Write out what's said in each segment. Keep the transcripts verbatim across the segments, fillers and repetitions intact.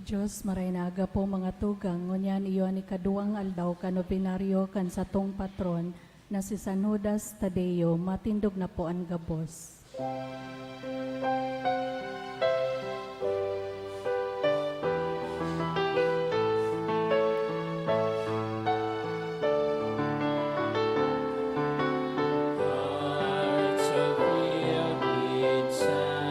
Diyos, maray na aga po, mga tugang. Ngunyan iyo an ikaduwang aldaw kan nobenaryo kan satong patron na si San Judas Tadeo. Matindog na po an gabos. Hearts are filled with sadness,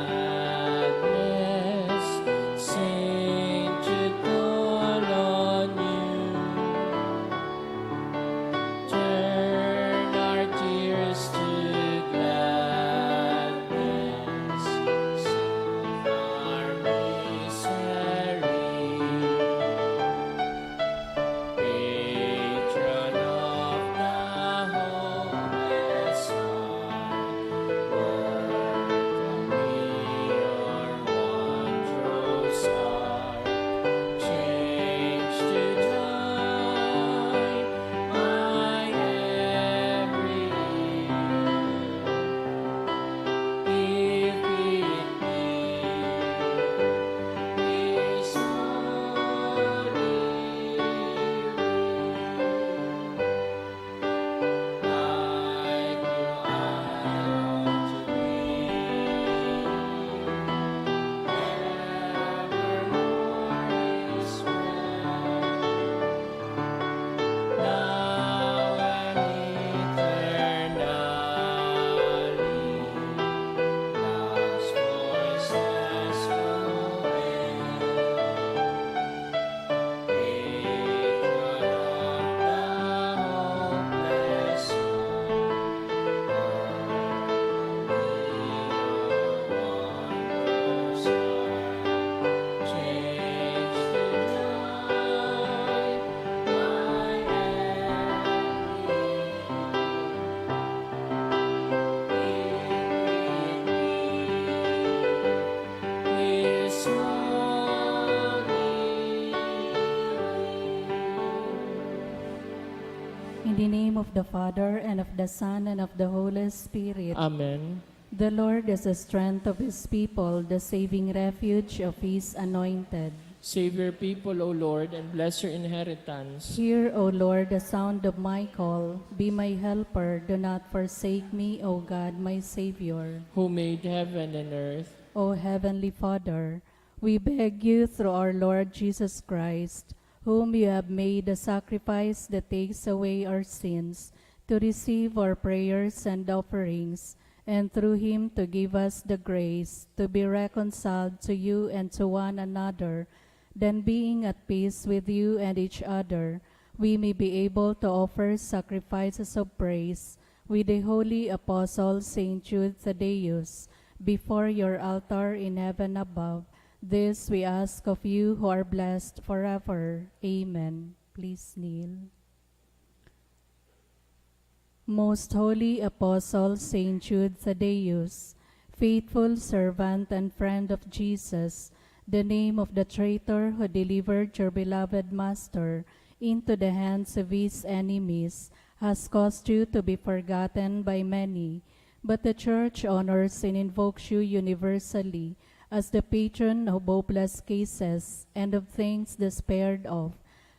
sing to call on you. Turn our tears to gladness, soothe our misery. Patron of the hopeless heart, welcome your wondrous art. Change to joy my every ill, if it be His holy will. Like you are to me, evermore is well. Now and eternally, love's voices will hail. Patron of the hopeless heart, welcome your wondrous art. Change to joy my every ill, if it be His holy will. In the name of the Father, and of the Son, and of the Holy Spirit. Amen. The Lord is the strength of His people, the saving refuge of His anointed. Save your people, O Lord, and bless your inheritance. Hear, O Lord, the sound of my call. Be my helper. Do not forsake me, O God, my Savior. Who made heaven and earth. O Heavenly Father, we beg you through our Lord Jesus Christ, whom you have made a sacrifice that takes away our sins, to receive our prayers and offerings, and through him to give us the grace to be reconciled to you and to one another, then being at peace with you and each other, we may be able to offer sacrifices of praise with the holy apostle Saint Jude Thaddeus before your altar in heaven above. This we ask of you who are blessed forever. Amen. Please kneel. Most Holy Apostle Saint Jude Thaddeus, faithful servant and friend of Jesus, the name of the traitor who delivered your beloved Master into the hands of his enemies, has caused you to be forgotten by many. But the Church honors and invokes you universally as the patron of hopeless cases and of things despaired of.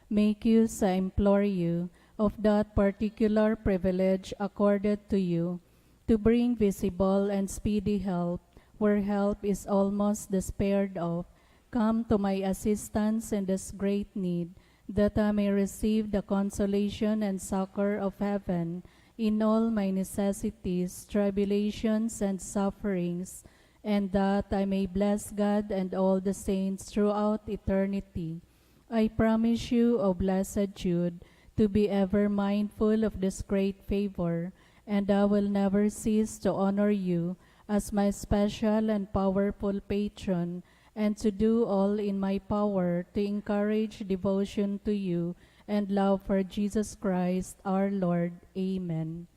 Make use, I implore you, of that particular privilege accorded to you, to bring visible and speedy help where help is almost despaired of. Come to my assistance in this great need, that I may receive the consolation and succor of heaven in all my necessities, tribulations, and sufferings, and that I may bless God and all the saints throughout eternity. I promise you, O blessed Jude, to be ever mindful of this great favor, and I will never cease to honor you as my special and powerful patron, and to do all in my power to encourage devotion to you and love for Jesus Christ our Lord. Amen.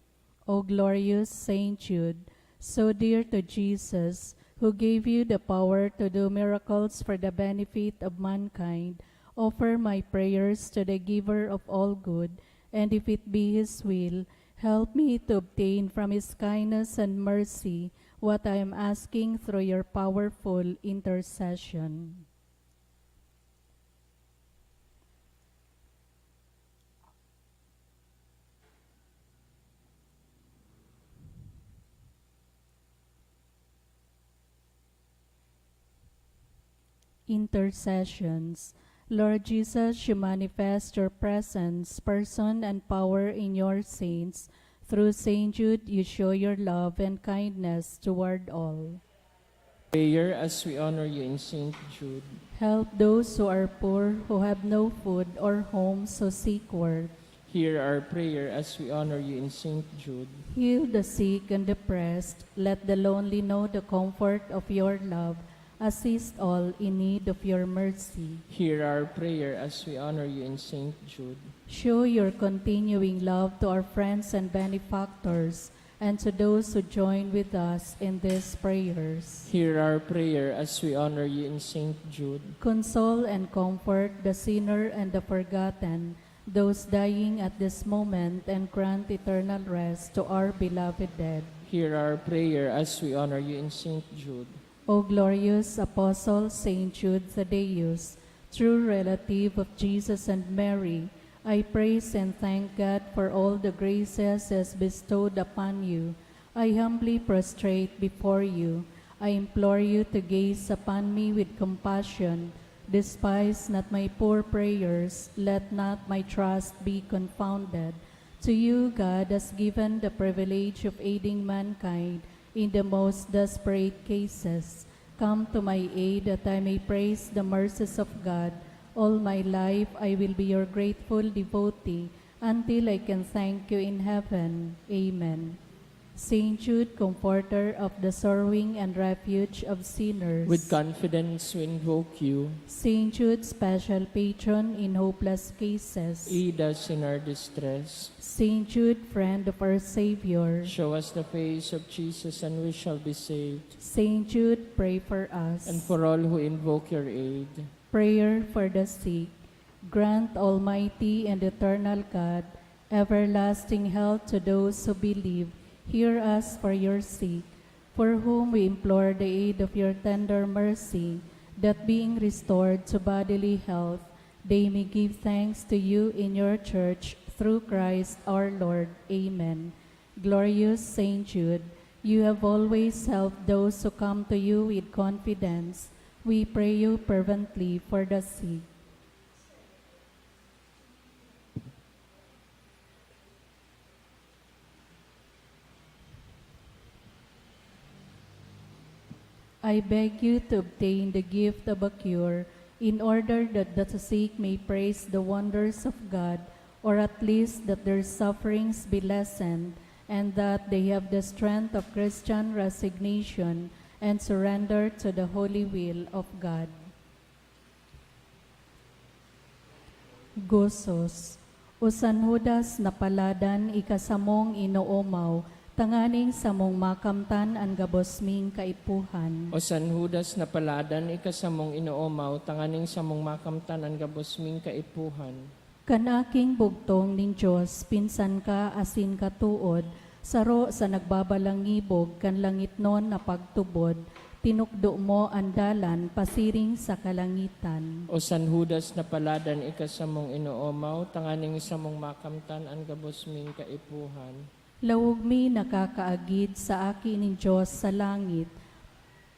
O glorious Saint Jude, so dear to Jesus, who gave you the power to do miracles for the benefit of mankind, offer my prayers to the Giver of all good, and if it be His will, help me to obtain from His kindness and mercy what I am asking through your powerful intercession. Intercessions. Lord Jesus, you manifest your presence, person, and power in your saints. Through Saint Jude, you show your love and kindness toward all. Prayer as we honor you in Saint Jude. Help those who are poor, who have no food or homes, who seek work. Hear our prayer as we honor you in Saint Jude. Heal the sick and depressed. Let the lonely know the comfort of your love. Assist all in need of your mercy. Hear our prayer as we honor you in Saint Jude. Show your continuing love to our friends and benefactors, and to those who join with us in these prayers. Hear our prayer as we honor you in Saint Jude. Console and comfort the sinner and the forgotten, those dying at this moment, and grant eternal rest to our beloved dead. Hear our prayer as we honor you in Saint Jude. O glorious Apostle Saint Jude Thaddeus, true relative of Jesus and Mary, I praise and thank God for all the graces He has bestowed upon you. I humbly prostrate before you. I implore you to gaze upon me with compassion. Despise not my poor prayers. Let not my trust be confounded. To you, God has given the privilege of aiding mankind in the most desperate cases. Come to my aid that I may praise the mercies of God. All my life I will be your grateful devotee until I can thank you in heaven. Amen. Saint Jude, comforter of the sorrowing and refuge of sinners. With confidence we invoke you. Saint Jude, special patron in hopeless cases. Aid us in our distress. Saint Jude, friend of our Savior. Show us the face of Jesus and we shall be saved. Saint Jude, pray for us. And for all who invoke your aid. Prayer for the sick. Grant, Almighty and Eternal God, everlasting health to those who believe. Hear us for your sake, for whom we implore the aid of your tender mercy, that being restored to bodily health, they may give thanks to you in your church through Christ our Lord. Amen. Glorious Saint Jude, you have always helped those who come to you with confidence. We pray you fervently for the sick. I beg you to obtain the gift of a cure, in order that the sick may praise the wonders of God, or at least that their sufferings be lessened, and that they have the strength of Christian resignation and surrender to the holy will of God. Gozos. O San Judas na paladan, ika samong inoomaw, tanganing samong makamtan an gabos ming kaipuhan. O San Judas na paladan, ika samong inoomaw, tanganing samong makamtan an gabos ming kaipuhan. Kan aking bugtong nin Dios, pinsan ka asin katood, saro sa nagbabalangibog kan langitnon na pagtubod, tinukdo mo an dalan pasiring sa kalangitan. O San Judas na paladan, ika samong inoomaw, tanganing samong makamtan an gabos ming kaipuhan. Laog mi nakakaagid sa Aki nin Dios sa langit,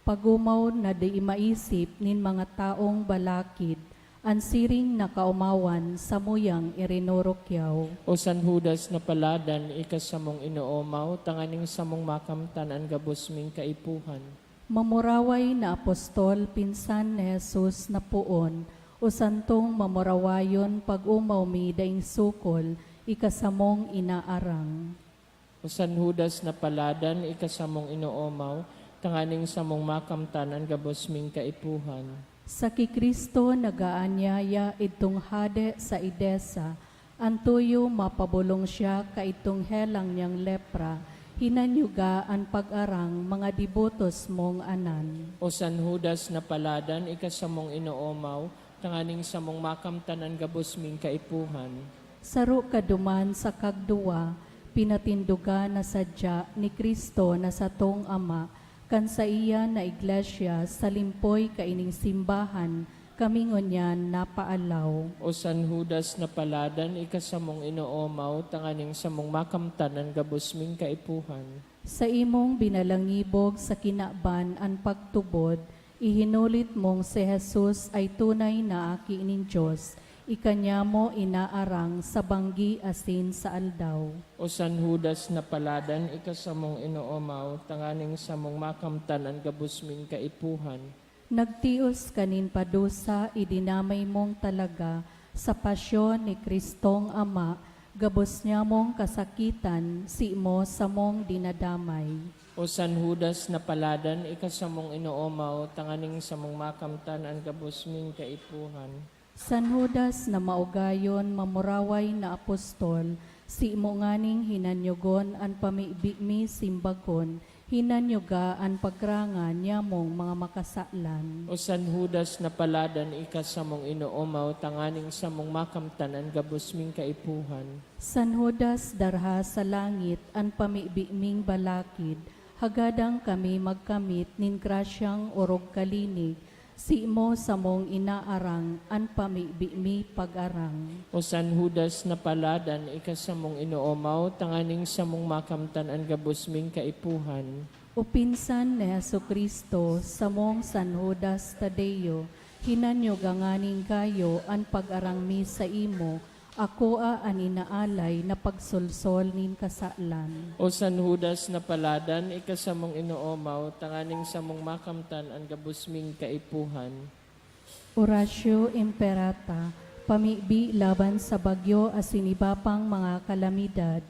pag-omaw na di maisip nin mga taong balakid, an siring na kaomawan samuyang irinurukyaw. O San Judas na paladan, ika samong inoomaw, tanganing samong makamtan an gabos ming kaipuhan. Mamuraway na apostol, pinsan ni Jesus na poon, o santong mamurawayon, pag-omaw mi daing sukol, ika samong inaarang. O San Judas na paladan, ika samong inoomaw, tanganing samong makamtan an gabos ming kaipuhan. Sa ki Cristo nag-aanyaya idtong hade sa Edesa, an tuyo mapabolong siya kaidtong helang niyang lepra, hinanyuga an pag-arang mga debotos mong anan. O San Judas na paladan, ika samong inoomaw, tanganing samong makamtan an gabos ming kaipuhan. Saro ka duman sa kagduwa, pinatindoga na sadya ni Cristo na satong Ama, kan saiya na iglesia sa limpoy kaining simbahan, kami ngunyan napaalaw. O San Judas na paladan, ika samong inoomaw, tanganing samong makamtan an gabos ming kaipuhan. Sa imong binalangibog sa kinaban an pagtubod, Ihinulit mong si Jesus ay tunay na Aki nin Dios, ika niya mo inaarang sa banggi asin sa aldaw. O San Judas na paladan, ika samong inoomaw, tanganing samong makamtan an gabos ming kaipuhan. Nagtios ka nin padusa, idinamay mong talaga sa pasyon ni Kristong Ama, gabos niya mong kasakitan, si mo samong dinadamay. O San Judas na paladan, ika samong inoomaw, tanganing samong makamtan an gabos ming kaipuhan. San Judas na maugayon, mamuraway na apostol, si mo nganing hinanyogon an pamibi mi simbagon, hinanyoga an pagrangan niamong mga makasalan. O San Judas na paladan, ika samong inoomaw, tanganing samong makamtan an gabos ming kaipuhan. San Judas darha sa langit an pamibi ming balakid, hagadang kami magkamit nin grasyang orog kalinig, si mo samong inaarang an pamibi mi pag-arang. O San Judas na paladan, ika samong inoomaw, tanganing samong makamtan an gabos ming kaipuhan. O pinsan ni Jesu-Cristo, samong San Judas Tadeo, hinanyoga nganing gayo an pag-arang mi sa imo, akoa an inaalay na pagsolsol nin kasalan. O San Judas na paladan, ika samong inoomaw, tanganing samong makamtan an gabos ming kaipuhan. Oratio Imperata, pamibi laban sa bagyo asin iba pang mga kalamidad.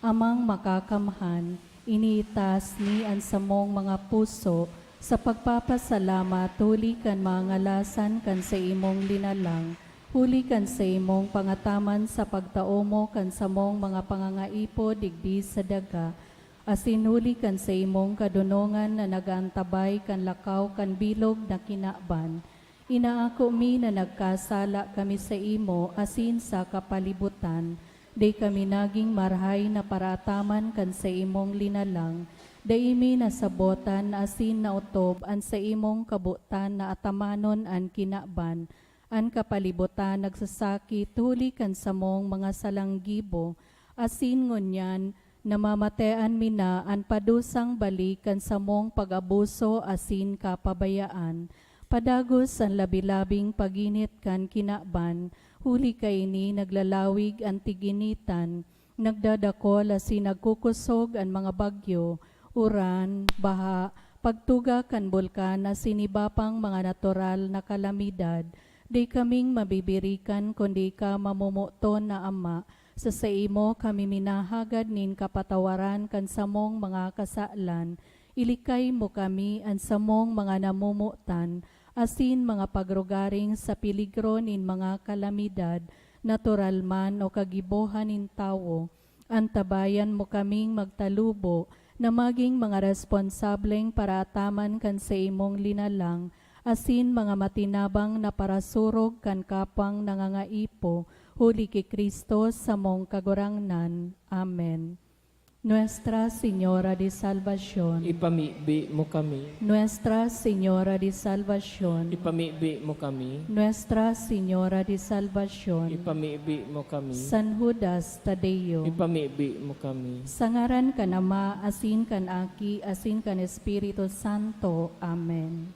Amang Makakamhan, iniitaas mi an samong mga puso sa pagpapasalamat huli kan mga ngalasan kan saimong linalang, huli kan saimong pangataman sa pagtao mo kan samong mga pangangaipo digdi sa daga, asin huli kan saimong kadonongan na nag-aantabay kan lakaw kan bilog na kinaban. Inaako mi na nagkasala kami saimo asin sa kapalibutan, dai kami nagin marahay na paraataman kan saimong linalang, dai mi nasabotan asin naotob an saimong kabotan na atamanon an kinaban. An kapalibutan nagsasakit huli kan samong mga salang gibo, asin ngunyan namamatean mi na an padusang balik kan samong pag-abuso asin kapabayaan. Padagos an labi-labing pag-init kan kinaban, huli kaini naglalawig an tig-initan, nagdadakol asin nagkukosog an mga bagyo, uran, baha, pagtuga kan bulkan asin iba pang mga natural na kalamidad. Dai kaming mabibirikan kundi ika mamomoton na Ama. Sa saimo kami minahagad nin kapatawaran kan samong mga kasalan. Ilikay mo kami, an samong mga namomotan, asin mga pagrugaring sa peligro nin mga kalamidad, natural man o kagibohan nin tawo. Antabayan mo kaming magtalubo na magin mga responsableng paraataman kan saimong linalang, asin mga matinabang na parasurog kan kapwang nangangaipo, huli ki Cristo, samong Kagurangnan. Amen. Nuestra Señora de Salvacion. Ipamibi mo kami. Nuestra Señora de Salvacion. Ipamibi mo kami. Nuestra Señora de Salvacion. Ipamibi mo kami. San Judas Tadeo. Ipamibi mo kami. Sa ngaran kan Ama, asin kan Aki, asin kan Espiritu Santo. Amen.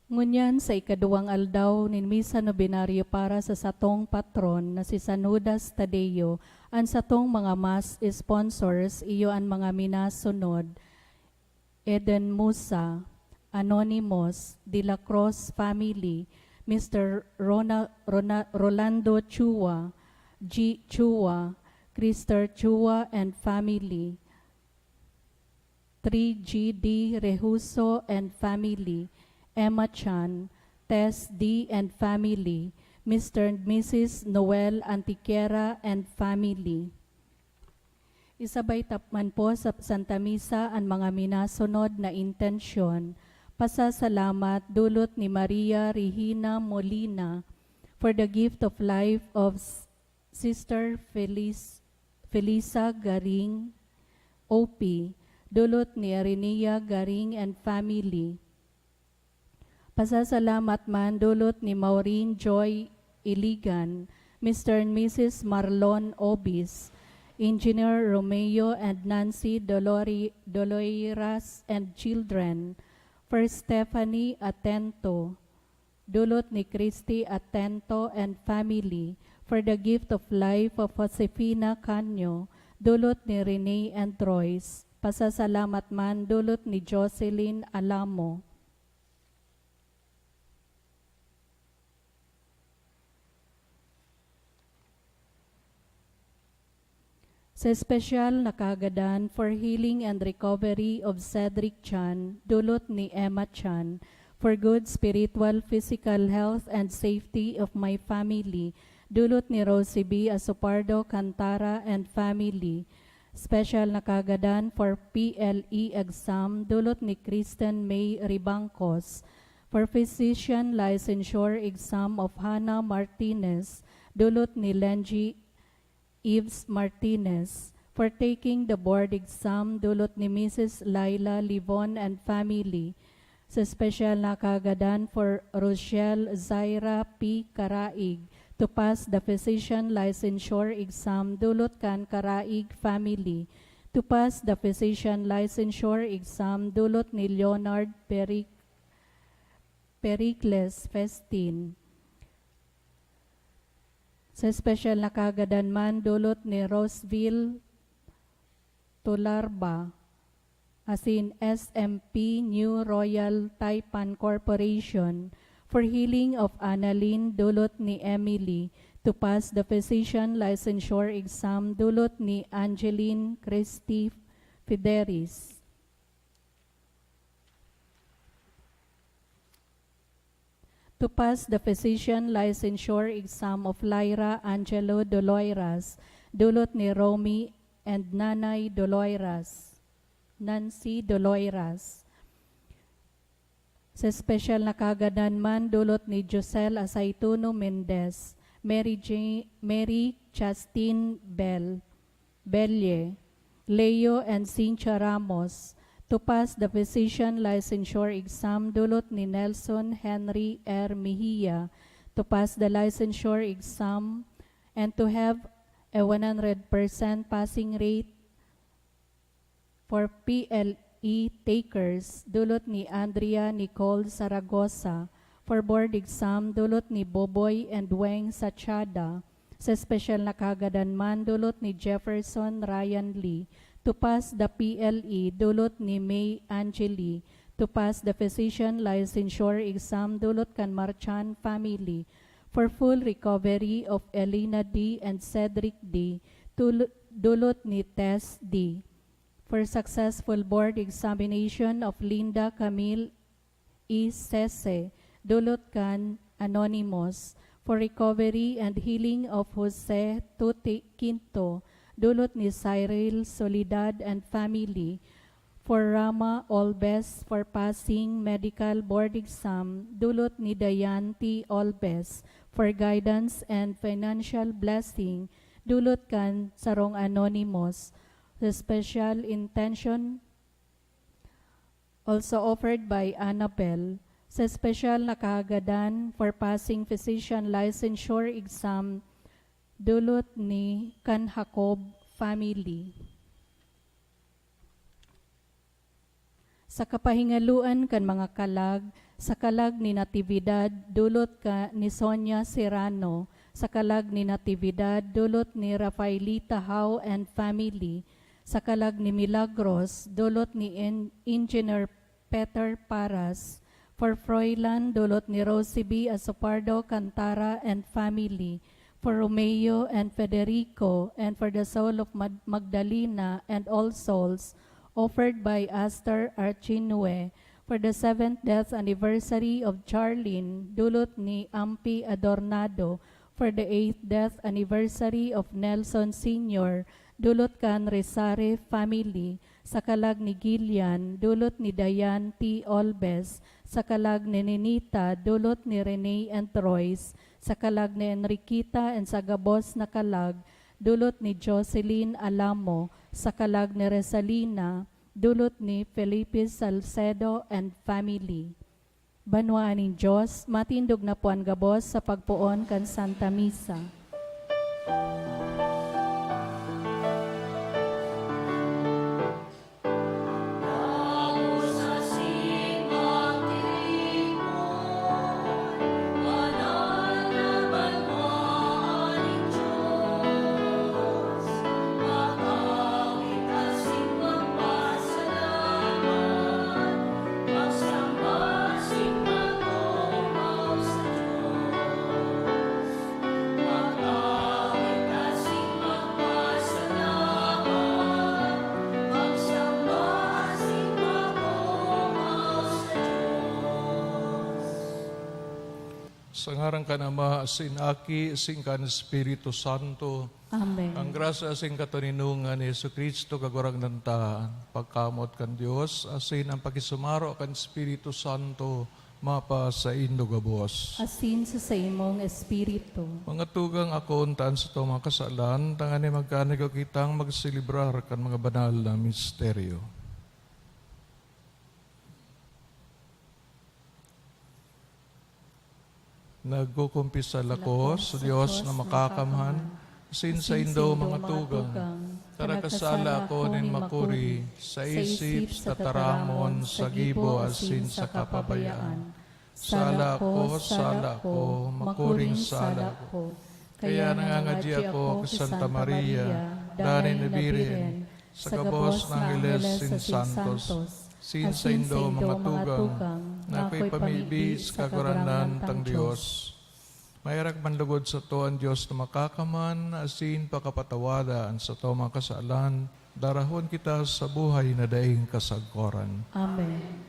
Ngunyan, sa ikaduwang aldaw nin Misa Nobenaryo para sa satong patron na si San Judas Tadeo, an satong mga Mass sponsors iyo an mga minasunod: Eden Musa, Anonymous, De La Cruz family, Mister Rona-, Rona-, Rolando Chua, G Chua, Christer Chua and family, three G D Rehuso and family, Emma Chan, Tess D and family, Mister and Missus Noel Antiquera and family. Isabay ta man po sa Santa Misa an mga minasunod na intensyon. Pasasalamat dulot ni Maria Regina Molina for the gift of life of S-, Sister Felis-, Felisa Garing, O P, dulot ni Arinia Garing and family. Pasasalamat man dulot ni Maureen Joy Iligan, Mister and Missus Marlon Obis, Engineer Romeo and Nancy Dolori-, Doloiras and children, for Stephanie Atento, dulot ni Christy Atento and family, for the gift of life of Josefina Canyo, dulot ni Rene and Royce. Pasasalamat man dulot ni Jocelyn Alamo. Sa espesyal na kagadan for healing and recovery of Cedric Chan, dulot ni Emma Chan, for good spiritual, physical health and safety of my family, dulot ni Rosie B Asopardo Cantara and family. Special na kagadan for P L E exam, dulot ni Kristen May Ribancos. For physician licensure exam of Hannah Martinez, dulot ni Lenji Ives Martinez. For taking the board exam, dulot ni Missus Laila Livon and family. Sa special na kagadan for Rochelle Zaira P Caraig to pass the physician licensure exam, dulot kan Caraig family. To pass the physician licensure exam, dulot ni Leonard Peric-, Pericles Festin. Sa special na kagadan man, dulot ni Roseville Tularba, asin S M P New Royal Taipan Corporation, for healing of Annalyn, dulot ni Emily, to pass the physician licensure exam, dulot ni Angeline Christy Fideris. To pass the physician licensure exam of Lyra Angelo Doloiras, dulot ni Romy and Nanay Doloiras, Nancy Doloiras. Sa special na kagadan man, dulot ni Josel Asaituno Mendez, Mary J-, Mary Justin Bell, Belle, Leo and Cynthia Ramos, to pass the physician licensure exam, dulot ni Nelson Henry R Mejia, to pass the licensure exam and to have a one hundred percent passing rate for P L E takers, dulot ni Andrea Nicole Zaragoza, for board exam, dulot ni Boboy and Weng Sachada. Sa special na kagadan man, dulot ni Jefferson Ryan Lee, to pass the P L E, dulot ni May Angeli, to pass the physician licensure exam, dulot kan Marchan family, for full recovery of Elena D and Cedric D, tul-, dulot ni Tess D. For successful board examination of Linda Camille E Sese, dulot kan Anonymous, for recovery and healing of Jose Tuti Quinto, dulot ni Cyril Soledad and family, for Rama Olbes, for passing medical board exam, dulot ni Dayan T Olbes, for guidance and financial blessing, dulot kan sarong Anonymous, sa special intention also offered by Annabel, sa special na kahagadan for passing physician licensure exam, dulot ni kan Jacob family. Sa kapahingaloan kan mga kalag, sa kalag ni Natividad, dulot ka ni Sonia Serrano, sa kalag ni Natividad, dulot ni Rafaelita Hao and family, sa kalag ni Milagros, dulot ni En-, Engineer Peter Paras, for Froilan, dulot ni Rosie B Asopardo Cantara and family, for Romeo and Federico, and for the soul of Mag-, Magdalena and all souls, offered by Aster Archinue, for the seventh death anniversary of Charlene, dulot ni Ampi Adornado, for the eighth death anniversary of Nelson Senior, dulot kan Resare family, sa kalag ni Gillian, dulot ni Dayan T Olbes, sa kalag ni Ninita, dulot ni Rene and Royce, sa kalag ni Enriqueta and sa gabos na kalag, dulot ni Jocelyn Alamo, sa kalag ni Resalina, dulot ni Felipe Salcedo and family. Banwaan nin Dios, matindog na po an gabos sa pagpoon kan Santa Misa. Sa ngaran kan Ama, asin Aki, asin kan Espiritu Santo. Amen. Ang grasya asin katoninongan ni Jesu-Cristo, Kagurangnan ta, pagkamoot kan Dios, asin ang pakisumaro kan Espiritu Santo, mapasaindo gabos. Asin sa saimong espiritu. Mga tugang, akoon ta an satong mga kasalan, tanganing magkanigwa kitang magselebrar kan mga banal na misteryo. Nagkukumpisal ako sa Dios na makakamhan, asin saindo, mga tugang, ta nakasala ako nin makuri, sa isip, sa tataramon, sa gibo, asin sa kapabayaan. Sala ko, sala ko, makuring sala ko. Kaya nangangadyi ako ki Santa Maria, danay na Birhen, sa gabos na angheles asin santos, asin saindo, mga tugang, na akoy pamibi sa Kagurangnan tang Dios. Maherak man lugod sato an Dios na makakamhan, asin pakapatawada an sato mga kasalan, darahon kita sa buhay na daing kasagkoran. Amen.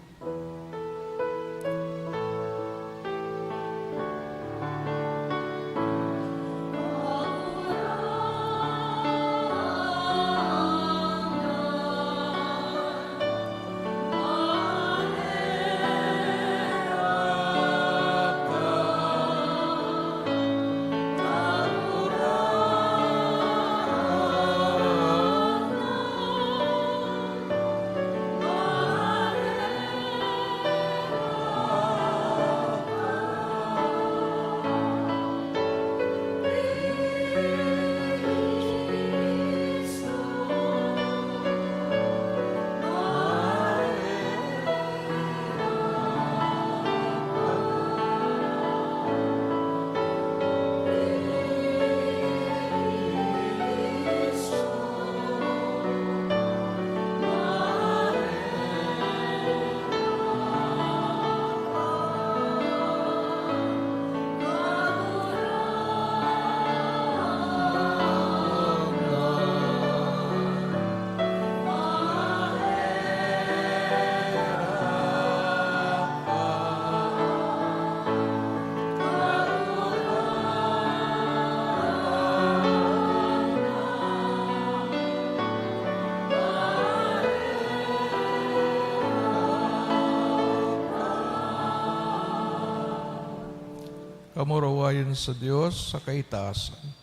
Kamurawayan sa Dios sa kaitaasan.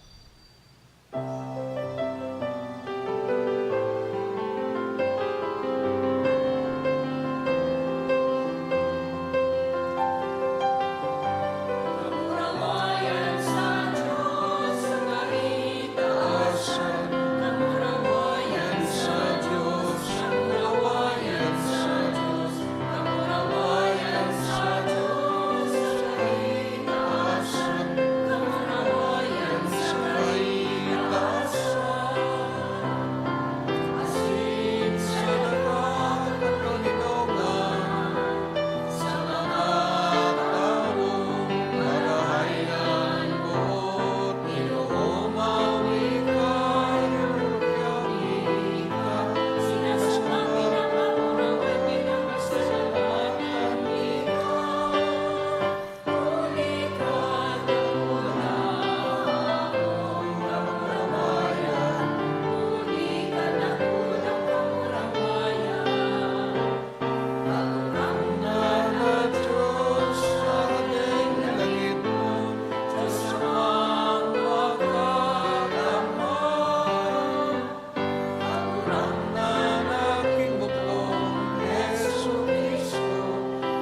Kagurangnan na nagin buklong, Jesu-Cristo,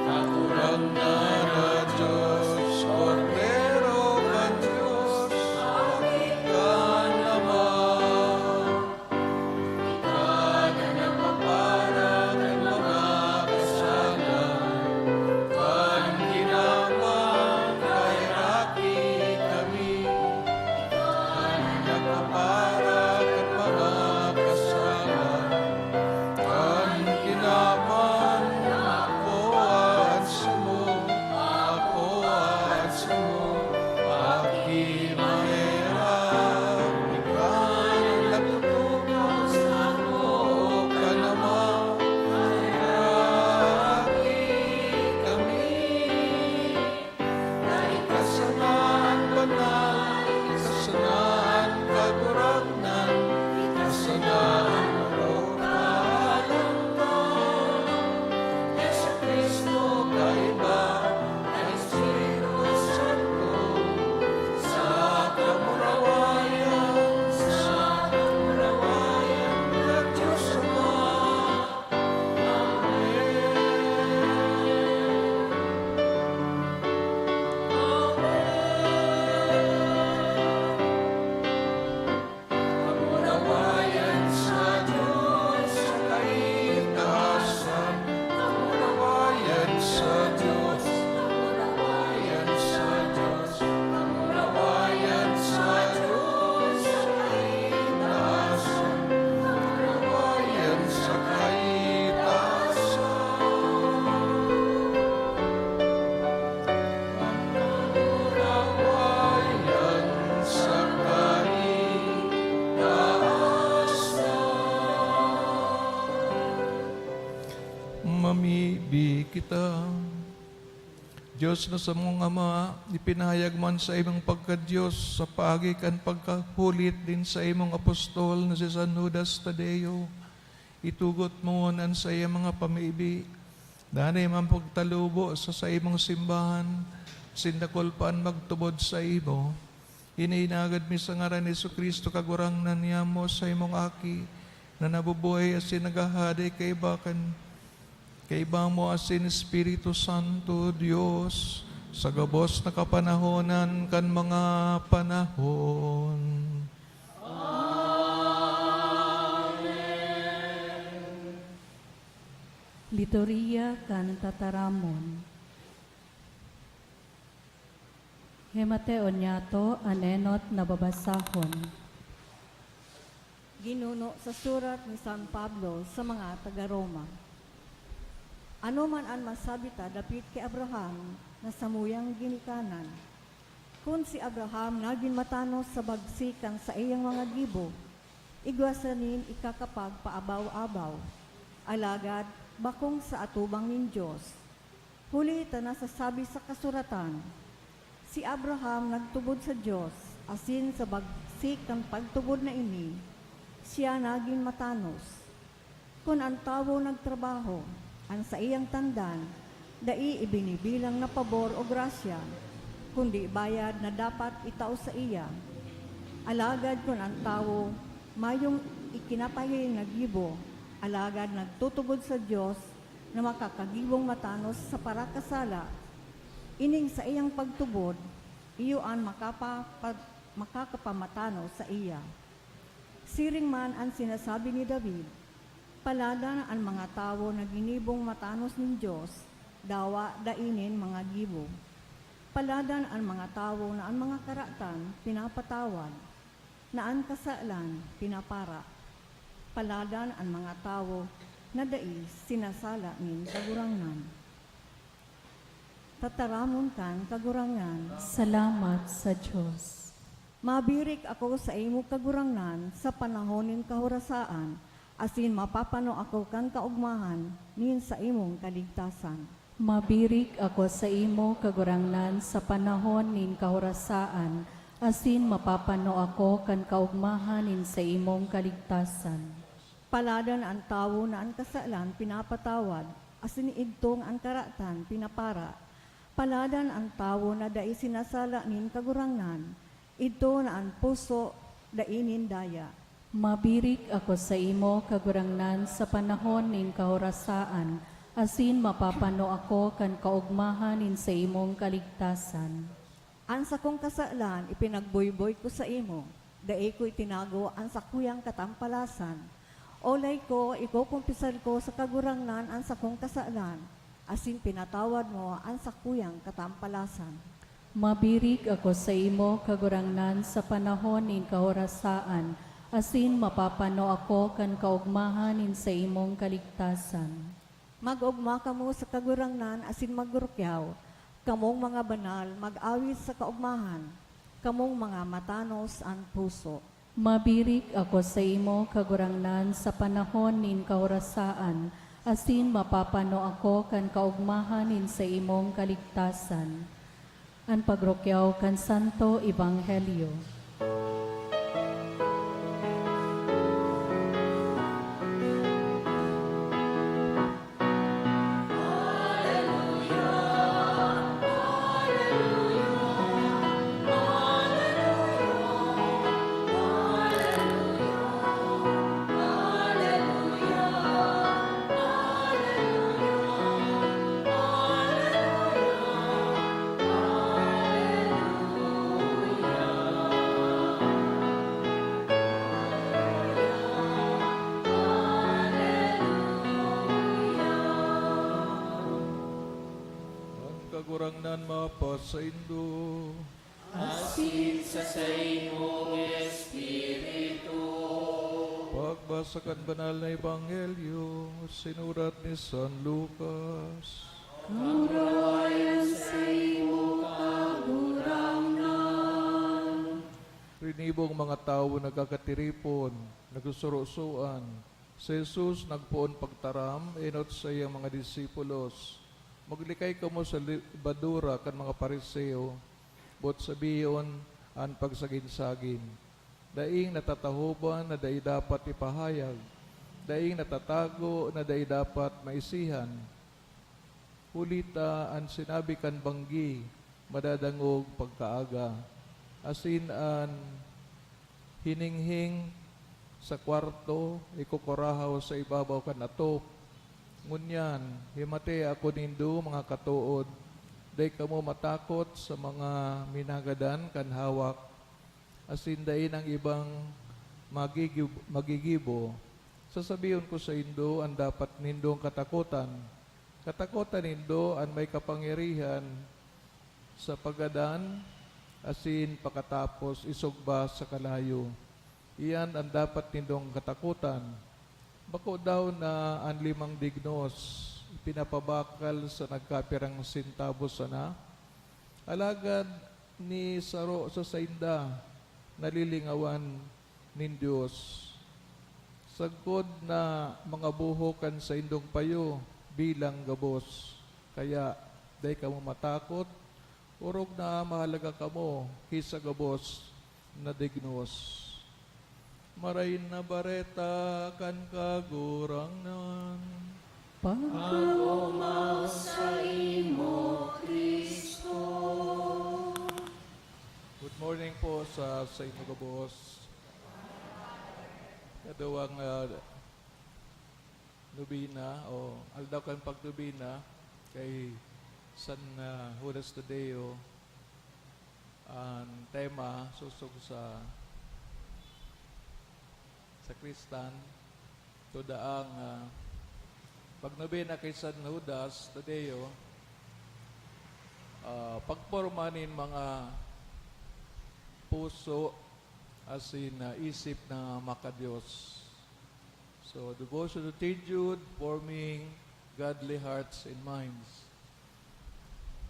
Kagurangnan na Dios, Kordero kan Dios, aki kan Ama. Ika na nagpapara kan mga kasalan kan kinaban, kaheraki kami. Nagpapara kan mga kasalan kan kinaban, akoa an samo. Dios na samong Ama, ipinahayag mo an saimong pagka-Dios sa paagi kan pagkahulit nin saimong apostol na si San Judas Tadeo. Itugot mo an saiyang mga pamibi, danay man pagtalubo sa saimong simbahan, asin dakul pa an magtubod saimo. Ini inagad mi sa ngaran ni Jesu-Cristo, Kagurangnan niamo, saimong Aki, na nabubuhay asin naghahade kaiba kan, kaiba mo asin Espiritu Santo, Dios, sa gabos na kapanahonan kan mga panahon. Liturhiya kan Tataramon. Hemate oniato an enot na babasahon. Ginuno sa surat ni San Pablo sa mga taga-Roma. Ano man an masabi ta dapit ki Abraham na samuyang ginikanan? Kun si Abraham nagin matanos sa bagsi kan saiyang mga gibo, igwa sa nin ikakapagpaabaw-abaw, alagad bakong sa atubang nin Dios. Huli ta nasasabi sa kasuratan, "Si Abraham nagtubod sa Dios, asin sa bagsi kan pagtubod na ini, siya nagin matanos." Kun an tawo nagtrabaho, an saiyang tandan dai ibinibilang na pabor o grasya, kundi bayad na dapat itao saiya. Alagad kun an tawo mayong ikinapahiling na gibo, alagad nagtutubod sa Dios na makakagibong matanos sa parakasala, ining saiyang pagtubod, iyo an makapa-, pa-, makakapamatanos saiya. Siring man an sinasabi ni David, "Paladan an mga tawo na ginibong matanos nin Dios, dawa dai nin mga gibo. Paladan an mga tawo na an mga karatan pinapatawad, na an kasalan pinapara. Paladan an mga tawo na dai sinasala nin Kagurangnan." Tataramon kan Kagurangnan. Salamat sa Dios. Mabirik ako saimo, Kagurangnan, sa panahon nin kahorasaan, asin mapapano ako kan kaogmahan nin saimong kaligtasan. Mabirik ako saimo, Kagurangnan, sa panahon nin kahorasaan, asin mapapano ako kan kaogmahan nin saimong kaligtasan. Paladan an tawo na an kasalan pinapatawad, asin idtong an karatan pinapara. Paladan an tawo na dai sinasala nin Kagurangnan, idto na an puso dai nin daya. Mabirik ako saimo, Kagurangnan, sa panahon nin kahorasaan, asin mapapano ako kan kaogmahan nin saimong kaligtasan. An sakong kasalan ipinagboyboy ko saimo, dai ko itinago an sakuyang katampalasan. Olay ko, ikokumpisal ko sa Kagurangnan an sakong kasalan, asin pinatawad mo an sakuyang katampalasan. Mabirik ako saimo, Kagurangnan, sa panahon nin kahorasaan, asin mapapano ako kan kaogmahan nin saimong kaligtasan. Mag-ogma kamo sa Kagurangnan asin magrukyaw, kamong mga banal, mag-awit sa kaogmahan, kamong mga matanos an puso. Mabirik ako saimo, Kagurangnan, sa panahon nin kahorasaan, asin mapapano ako kan kaogmahan nin saimong kaligtasan. An pagrukyaw kan Santo Ebanghelyo. An Kagurangnan mapasaindo. Asin sa saimong espiritu. Pagbasa kan Banal na Ebanghelyo sinurat ni San Lucas. Kaurawayan saimo, Kagurangnan. Rinibong mga tawo nagkakatiripon, nagsusurosoan. Si Jesus nagpoon pagtaram enot saiyang mga disipulos. Maglikay kamo sa libadura kan mga Fariseo, boot sabihon, an pagsagin-sagin. Daing natatahoban na dai dapat ipahayag, daing natatago na dai dapat maisihan. Huli ta an sinabi kan banggi madadangog pagkaaga, asin an hininghing sa kwarto ikukurahaw sa ibabaw kan atop. Ngunyan, himatea ako nindo, mga katood, dai kamo matakot sa mga minagadan kan hawak, asin dai nang ibang magigib-, magigibo. Sasabihon ko saindo an dapat nindong katakotan. Katakotan nindo an may kapangyarihan sa paggadan asin pakatapos isugba sa kalayo. Iyan an dapat nindong katakotan. Bako daw na an limang dignos ipinapabakal sa nagkapirang sentabos sana? Alagad ni saro sa sainda nalilingawan nin Dios. Sagkod na mga buhok kan saindong payo bilang gabos. Kaya, dai kamo matakot, orog na mahalaga kamo ki sa gabos na dignos. Marahay na Bareta kan Kagurangnan. Pag-omaw saimo, Cristo. Good morning po sa, sa inyo gabos. Kaduwang, ah, nobena o aldaw kan pagnobena kay San, ah, Judas Tadeo. An tema, sosog sa, sa Kristan, tudaang, ah, pagnobena kay San Judas Tadeo, ah, pagporma nin mga puso asin, ah, isip na maka-Dios. So, devotion to Saint Jude, forming godly hearts and minds.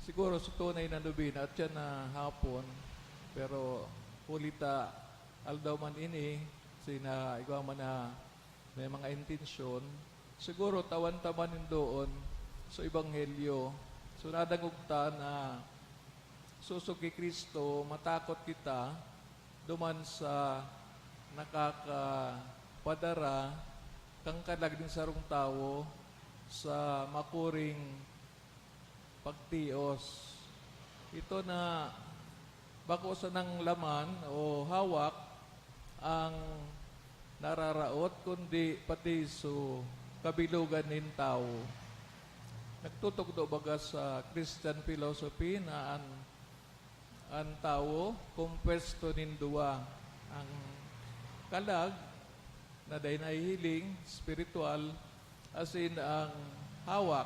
Siguro sa tunay na nobena, at yan na hapon, pero huli ta, aldaw man ini, sina igwa man na may mga intensyon, siguro tawan ta man nin doon sa Ebanghelyo. So, nadangog ta na sosog ki Cristo, matakot kita duman sa nakakapadara kan kalag nin sarong tawo sa makuring pagtios. Ito na bako sanang laman o hawak ang nararaot, kundi pati so kabilogan nin tawo. Nagtutugdo baga sa Christian philosophy na an, an tawo kompuesto nin duwa, ang kalag na dai nahihiling, espiritual, asin ang hawak,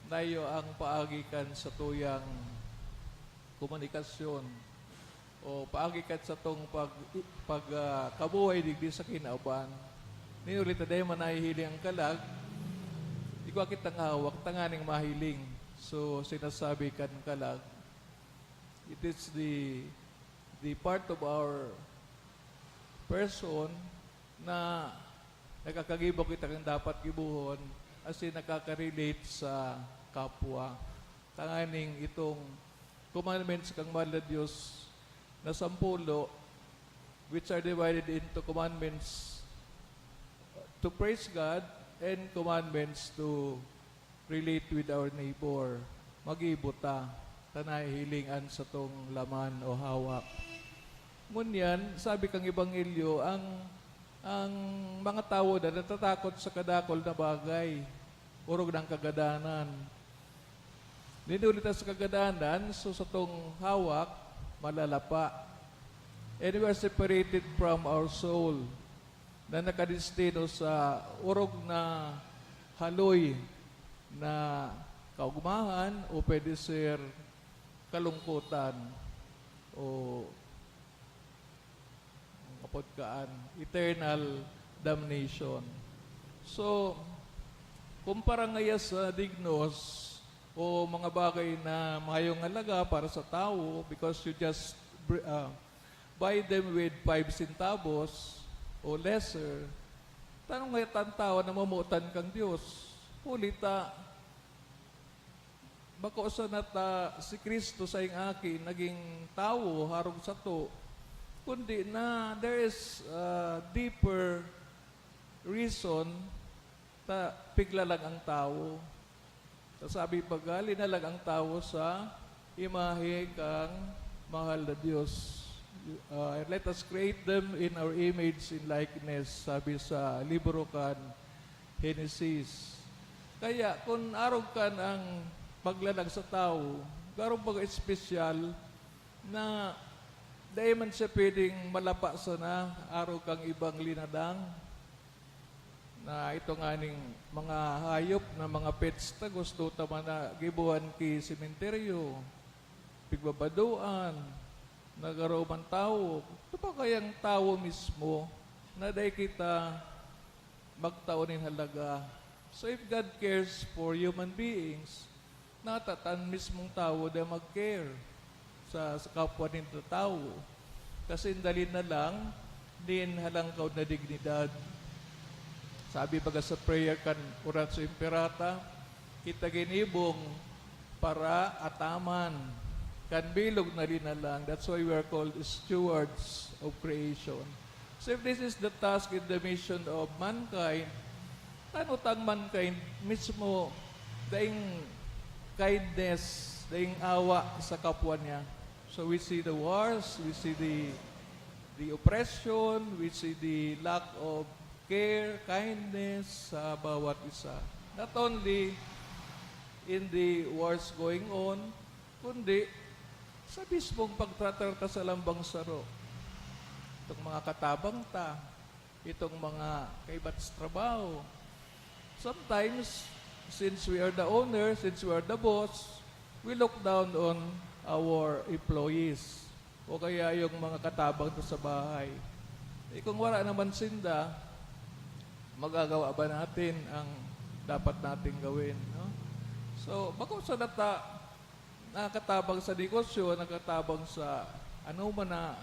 na iyo ang paagi kan satuyang komunikasyon o paagi kan satong pag-, pag-, ah, kabuhay digdi sa kinaban. Nin huli ta dai man nahihiling ang kalag, igwa kitang hawak tanganing mahiling. So, sinasabi kan kalag, it is the, the part of our person na nakakagibo kita kan dapat gibohon, asin nakaka-relate sa kapwa. Tanganing itong commandments kan mahal na Dios na sampulo, which are divided into commandments to praise God and commandments to relate with our neighbor. Magibo ta ta nahihiling an satong laman o hawak. Ngunyan, sabi kan Ebanghelyo, ang, ang mga tawo na natatakot sa kadakul na bagay, orog nang kagadanan. Nin huli ta sa kagadanan, so satong hawak, malalapa. And we are separated from our soul na nakadestino sa orog na haloy na kaugmahan o pwede ser kalungkotan o ang apod kaan, eternal damnation. So, kumpara ngaya sa dignos o mga bagay na mayong halaga para sa tawo because you just br-, ah, buy them with five centavos o lesser, tanong ngaya tan tawo na mamotan kan Dios. Huli ta, Bako sana ta si Cristo saing aki naging tawo harong sato, kundi na there is a deeper reason ta piglalag ang tawo. Ta sabi baga, linalag ang tawo sa imahe kan mahal na Dios. Ah, "Let us create them in our image and likeness," sabi sa libro kan Henesis. Kaya kun arog kan ang paglalag sa tawo, garo baga espesyal na dai man siya pwedeng malapa sana arog kan ibang linalang. Na ito nganing mga hayop na mga pets ta gusto ta man na gibohan ki sementeryo, pigbabadoan, na garo man tawo. Ito pa kayang tawo mismo na dai kita magtao nin halaga. So if God cares for human beings, nata ta an mismong tawo dai mag-care sa, sa kapwa ninda tawo. Kasi dali na lang nin halangkaw na dignidad. Sabi baga sa prayer kan Oratio Imperata, kita ginibong para ataman kan bilog na linalang. That's why we are called stewards of creation. So if this is the task and the mission of mankind, tano tang mankind mismo daing kindness, daing awa sa kapwa niya. So we see the wars, we see the, the oppression, we see the lack of care, kindness sa bawat isa. Not only in the wars going on, kundi sa mismong pagtratar ta sa lambang saro. Itong mga katabang ta, itong mga kaiba ta sa trabaho. Sometimes, since we are the owner, since we are the boss, we look down on our employees o kaya yung mga katabang ta sa bahay. Eh, kung wala naman sinda, magagawa ba natin ang dapat nating gawin, no? So, bako sana ta nakatabang sa negosyo, nakatabang sa ano man na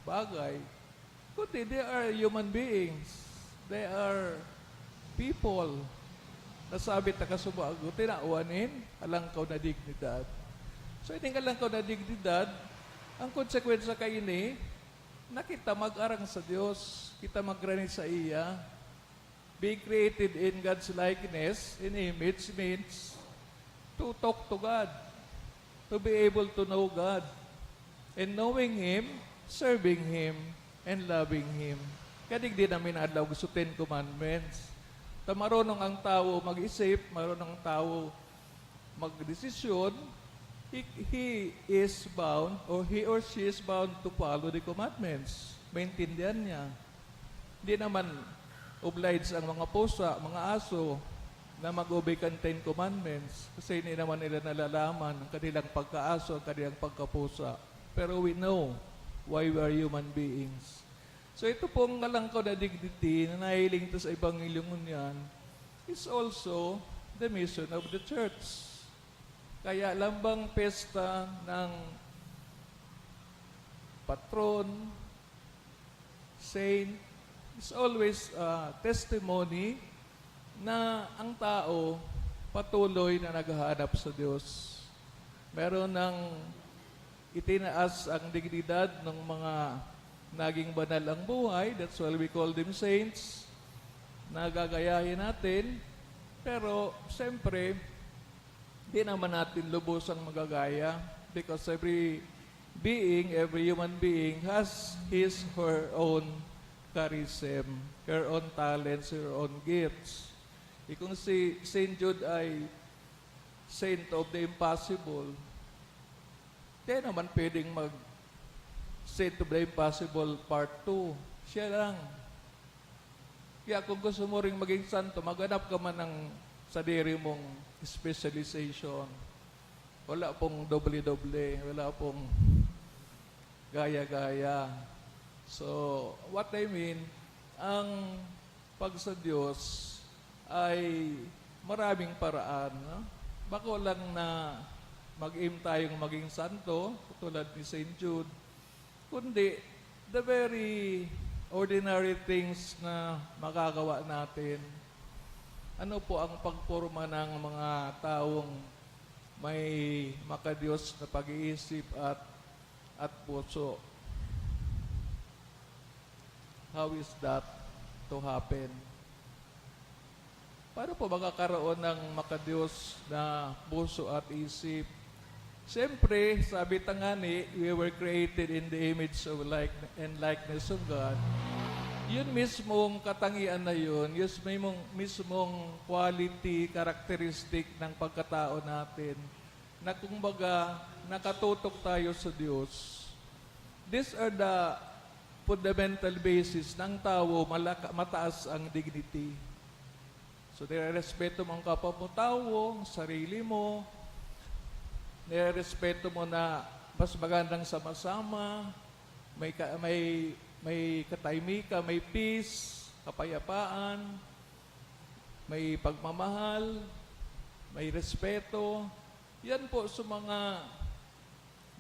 bagay, kundi they are human beings. They are people na sabi ta kasubago, tinawan nin alangkaw na dignidad. So, ining alangkaw na dignidad, ang konsekwensya kaini, na kita mag-arang sa Dios, kita magrani sa iya. Being created in God's likeness, in image, means to talk to God, to be able to know God, and knowing Him, serving Him, and loving Him. Kaya digdi namin adlaw gusto Ten Commandments. Ta marunong ang tawo mag-isip, marunong ang tawo magdesisyon, he, he is bound or he or she is bound to follow the commandments. Maintindihan niya. Di naman obliged ang mga pusa, mga aso, na mag-obey kan Ten Commandments kasi hindi naman nila nalalaman ang kanilang pagkaaso, ang kanilang pagkapusa. Pero we know why we are human beings. So ito pong kalangkaw na dignity na nahiling ta sa Ebanghelyo ngunyan is also the mission of the church. Kaya lambang piyesta ng patron, saint, is always a testimony na ang tao patuloy na naghahanap sa Diyos. Meron nang itinaas ang dignidad ng mga naging banal ang buhay. That's why we call them saints. Nagagayahin natin. Pero, siyempre, di naman natin lubusang magagaya because every being, every human being has his, her own charism, her own talents, her own gifts. E kung si Saint Jude ay saint of the impossible, di naman pwedeng mag Saint of the Impossible Part two. Siya lang. Kaya kung gusto mo ring maging santo, maghanap ka man ng sadiri mong specialization. Wala pong doble-doble, wala pong gaya-gaya. So, what I mean, ang pag sa Diyos ay maraming paraan, no? Bako lang na mag-aim tayong maging santo, katulad ni Saint Jude, kundi the very ordinary things na magagawa natin. Ano po ang pagporma ng mga taong May makadiyos na pag-iisip at, at puso. How is that to happen? Paano po magkakaroon ng makadiyos na puso at isip? Siyempre, sabi ta ngani, we were created in the image of like, and likeness of God. Yun mismong katangian na yun, yun mismong, mismong quality, characteristic ng pagkatao natin, na kumbaga, nakatutok tayo sa Diyos. These are the fundamental basis ng tawo, malaka-, mataas ang dignity. So, nirerespeto mo ang kapwa mo tawo, ang sarili mo, nirerespeto mo na mas magandang sama-sama, may ka-, may, may katahimikan, may peace, kapayapaan, may pagmamahal, may respeto. Yan po sa mga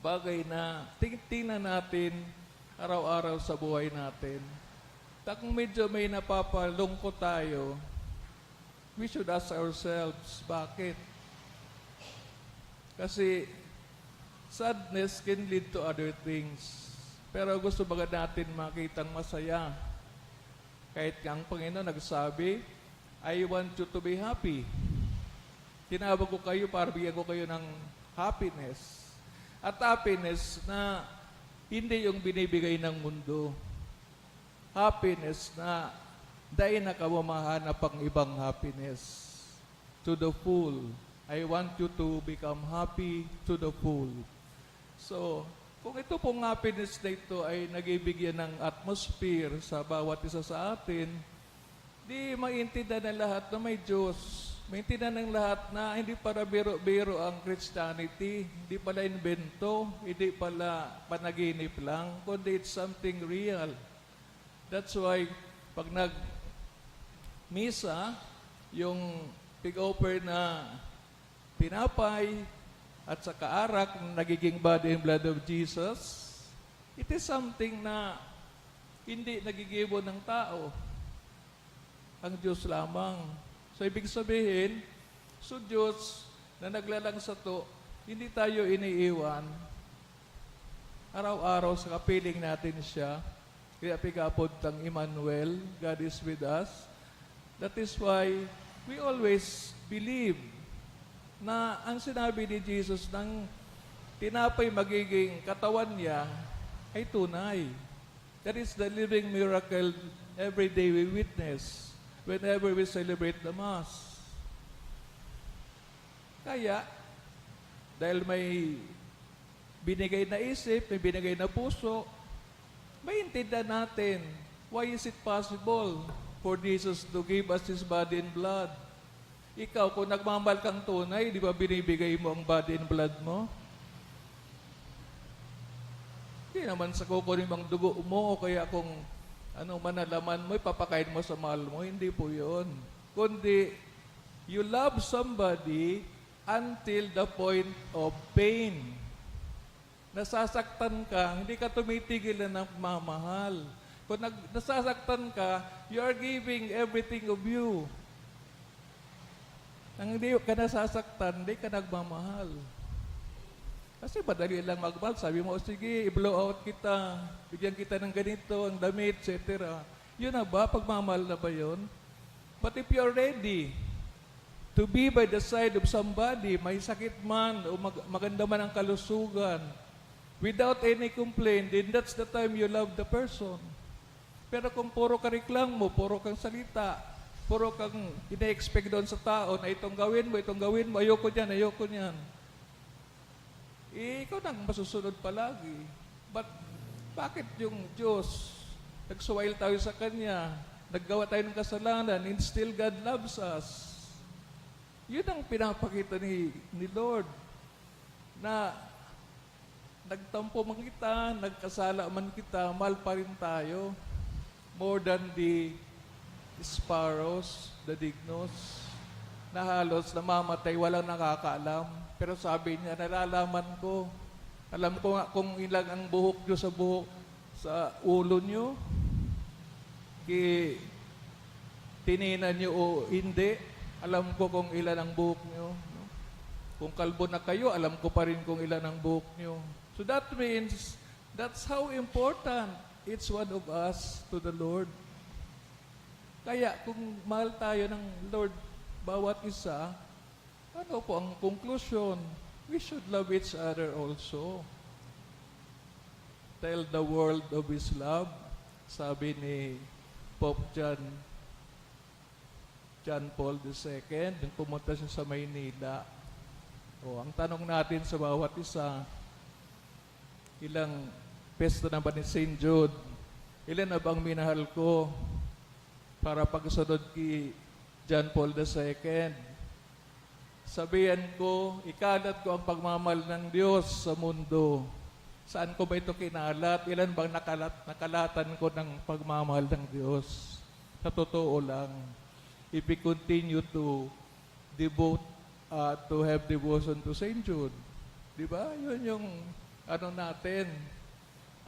bagay na tingtingnan natin araw-araw sa buhay natin. Ta kung medyo may napapalungkot tayo, we should ask ourselves, bakit? Kasi sadness can lead to other things. Pero gusto baga natin makitang masaya. Kahit nga ang Panginoon nagsabi, "I want you to be happy." Tinawag ko kayo para bigyan ko kayo ng happiness. At happiness na hindi yung binibigay ng mundo. Happiness na dai na ka mamahanap ang ibang happiness. To the full. I want you to become happy to the full. So, kung ito pong happiness na ito ay nagibigyan ng atmosphere sa bawat isa sa atin, di maintindihan ng lahat na may Diyos. Maintindihan ng lahat na hindi para biro-biro ang Christianity. Hindi pala imbento, hindi pala panaginip lang, kundi it's something real. That's why, pag nag-misa, yung pig-offer na tinapay at saka arak na nagiging body and blood of Jesus, it is something na hindi nagigibo ng tao. Ang Diyos lamang. So, ibig sabihin, so Diyos na naglalang sato, hindi tayo iniiwan. Araw-araw sa kapiling natin siya. Kaya pigapod tang Emmanuel, God is with us. That is why we always believe na ang sinabi ni Jesus ng tinapay magiging katawan niya ay tunay. That is the living miracle every day we witness whenever we celebrate the Mass. Kaya, dahil may binigay na isip, may binigay na puso, maintindihan natin, why is it possible for Jesus to give us His body and blood? Ikaw, kung nagmamahal kang tunay, di ba binibigay mo ang body and blood mo? Di naman sa kukunin mo ang dugo mo o kaya kung ano man na laman mo, ipapakain mo sa mahal mo. Hindi po yun. Kundi, you love somebody until the point of pain. Nasasaktan ka, hindi ka tumitigil na nagmamahal. Kung nag-, nasasaktan ka, you are giving everything of you. Nang hindi ka nasasaktan, hindi ka nagmamahal. Kasi madali lang magmahal. Sabi mo, "O sige, i-blow out kita. Bigyan kita ng ganito, ang damit, et cetera" Yun na ba? Pagmamahal na ba yun? But if you're ready to be by the side of somebody, may sakit man o mag-, maganda man ang kalusugan, without any complaint, then that's the time you love the person. Pero kung puro ka reklamo, puro kang salita, puro kang ine-expect doon sa tao na itong gawin mo, itong gawin mo, ayoko niyan, ayoko niyan. Eh, ikaw nang masusunod palagi. But bakit yung Diyos, nagsuwail tayo sa Kanya, naggawa tayo ng kasalanan, and still God loves us? Yun ang pinapakita ni, ni Lord, na nagtampo man kita, nagkasala man kita, mahal pa rin tayo. More than the sparrows, the dignos, na halos namamatay, walang nakakaalam. Pero sabi niya, "Nalalaman ko. Alam ko nga kung ilan ang buhok niyo sa buhok, sa ulo niyo. Ki-, tininan niyo o hindi. Alam ko kung ilan ang buhok niyo." No? Kung kalbo na kayo, alam ko pa rin kung ilan ang buhok nyo. So that means, that's how important each one of us to the Lord. Kaya kung mahal tayo ng Lord, bawat isa, ano po ang konklusyon? We should love each other also. Tell the world of His love, sabi ni Pope John, John Paul the Second, nung pumunta siya sa Maynila. O, ang tanong natin sa bawat isa, ilang pesta na ba ni Saint Jude? Ilan na bang minahal ko? Para pagsunod ki John Paul the Second, sabihan ko, ikalat ko ang pagmamahal ng Diyos sa mundo. Saan ko ba ito kinalat? Ilan bang nakalat, nakalatan ko ng pagmamahal ng Diyos? Sa totoo lang, if we continue to devote, uh, to have devotion to Saint Jude, di ba? Yun yung ano natin,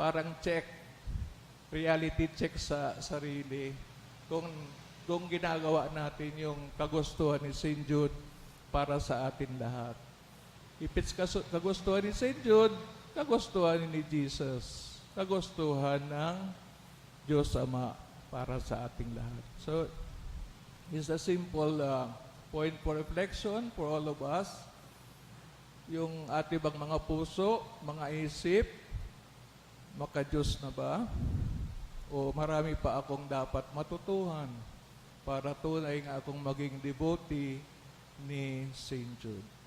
parang check, reality check sa sarili. Kung, kung ginagawa natin yung kagustuhan ni Saint Jude para sa atin lahat. If it's kasu-, kagustuhan ni Saint Jude, kagustuhan ni Jesus, kagustuhan ng Diyos Ama para sa ating lahat. So, it's a simple, uh, point for reflection for all of us. Yung ating bang mga puso, mga isip, maka-Diyos na ba? O marami pa akong dapat matutuhan para tunay nga akong maging devotee ni Saint Jude?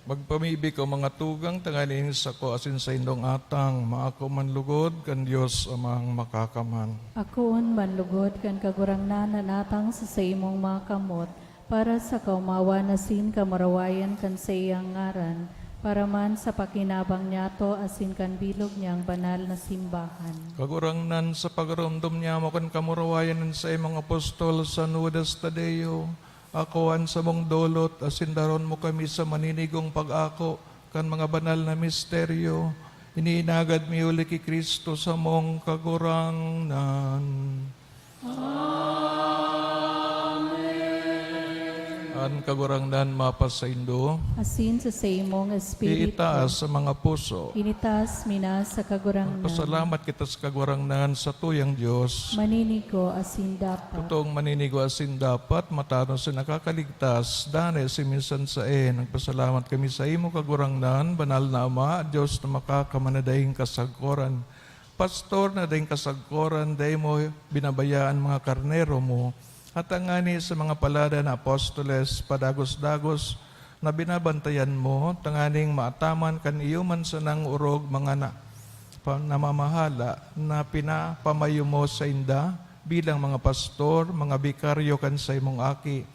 Magpamibi ko, mga tugang, tanganing sako asin saindong atang, maako man lugod kan Dios Amang Makakaman. Akoon man lugod kan Kagurangnan an atang sa saimong mga kamot, para sa kaomawan asin kamurawayan kan saiyang ngaran, para man sa pakinabang niyato asin kan bilog niyang banal na simbahan. Kagurangnan, sa pagromdom niyamo kan kamurawayan nin saimong apostol San Judas Tadeo, akoan samong dolot asin daron mo kami sa maninigong pag-ako kan mga banal na misteryo. Ini inagad mi huli ki Cristo samong Kagurangnan. Amen. An Kagurangnan mapasaindo. Asin sa saimong espiritu. Iitaas sa mga puso. Initaas mi na sa Kagurangnan. Pasalamat kita sa Kagurangnan, sa tuyang Dios. Maninigo asin dapat. Totoong maninigo asin dapat, matanos asin nakakaligtas, danay asin minsan saen. Nagpasalamat kami sa imo, Kagurangnan, banal na Ama, Dios na makakaman na daing kasagkoran. Pastor na daing kasagkoran, dai mo binabayaan mga karnero mo. Hatangani sa mga palada na apostoles, padagos-dagos na binabantayan mo, tanganing maataman kan iyo man sanang orog mga na, pa, namamahala na pinapamayo mo sainda bilang mga pastor, mga bikaryo kan saimong Aki.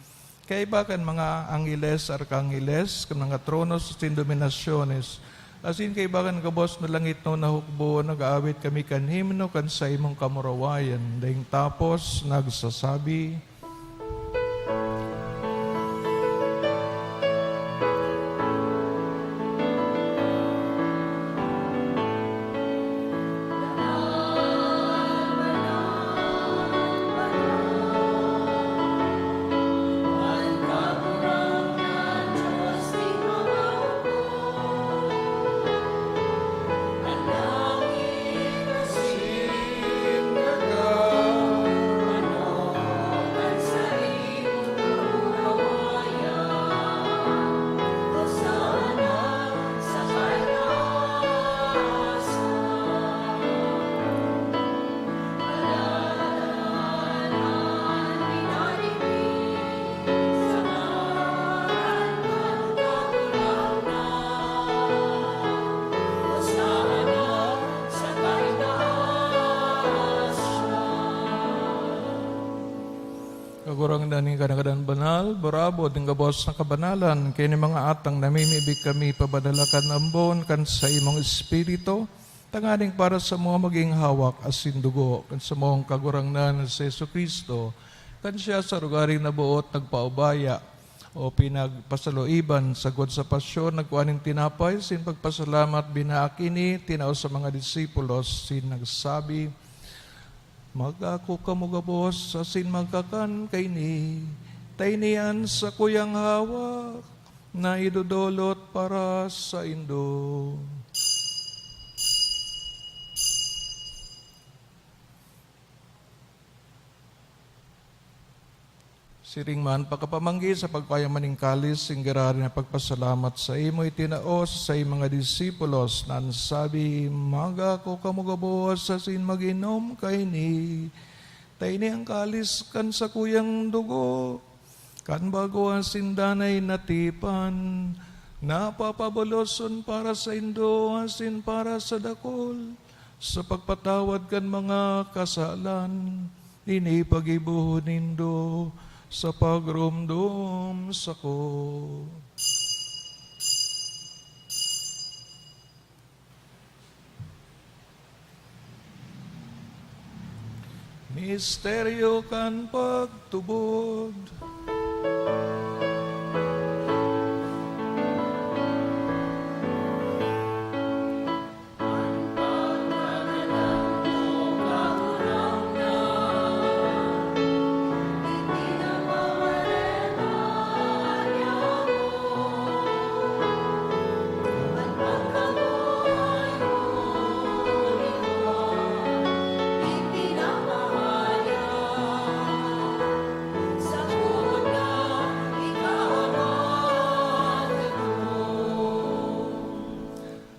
Kaiba kan mga angheles, arkangheles, kan mga tronos asin dominasyones, asin kaiba kan gabos na langitnon na hukbo, nag-aawit kami kan himno kan saimong kamurawayan, daing tapos nagsasabi, Kagurangnan nin Kanagadan Banal, barabod nin gabos na kabanalan, kaya nin mga atang namimibi kami, pabanala kan ambon kan saimong Espiritu, tanganing para samo magin hawak asin dugo kan samong Kagurangnan na si Jesu-Cristo, kan siya sa rogaring naboot nagpaubaya o pinagpasaloiban sagkod sa pasyon, nagkua nin tinapay, asin pagpasalamat, binaak ini, tinao sa mga disipulos, asin nagsabi, "Magako kamo gabos asin magkakan kaini, ta ini an sakuyang hawak na idodolot para saindo." Siring man, pakapamanggi sa pagpayaman nin kalis, singgirari na pagpasalamat saimo, itinao sa saiyang mga disipulos, na an sabi, "Magako kamo gabos asin mag-inom kaini, ta ini an kalis kan sakuyang dugo kan bago asin danay na tipan, na papaboloson para saindo asin para sa dakul, sa pagpatawad kan mga kasalan. Ini paggibohon nindo sa pagromdom sako." Misteryo kan pagtubod.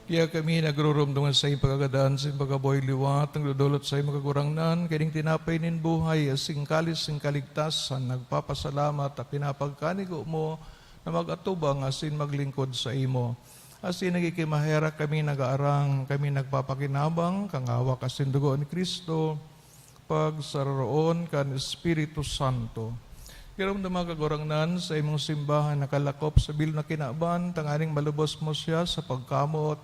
Kaya kami nagruromdom sa saiyang pagkagadan, sa pagkabuhay liwat, nagdodolot sa saiyang Kagurangnan, kaning tinapay nin buhay, asin kalis nin kaligtasan, nagpapasalamat at pinapagkanigo mo na mag-atubang asin maglingkod saimo. Asin nakikimaherak kami, nag-aarang kami, nagpapakinabang kan hawak asin dugo ni Cristo, pagsararoon kan Espiritu Santo. Giromdoma, Kagurangnan, sa imong simbahan nakalakop sa bilog na kinaban, tanganing malubos mo siya sa pagkamoot,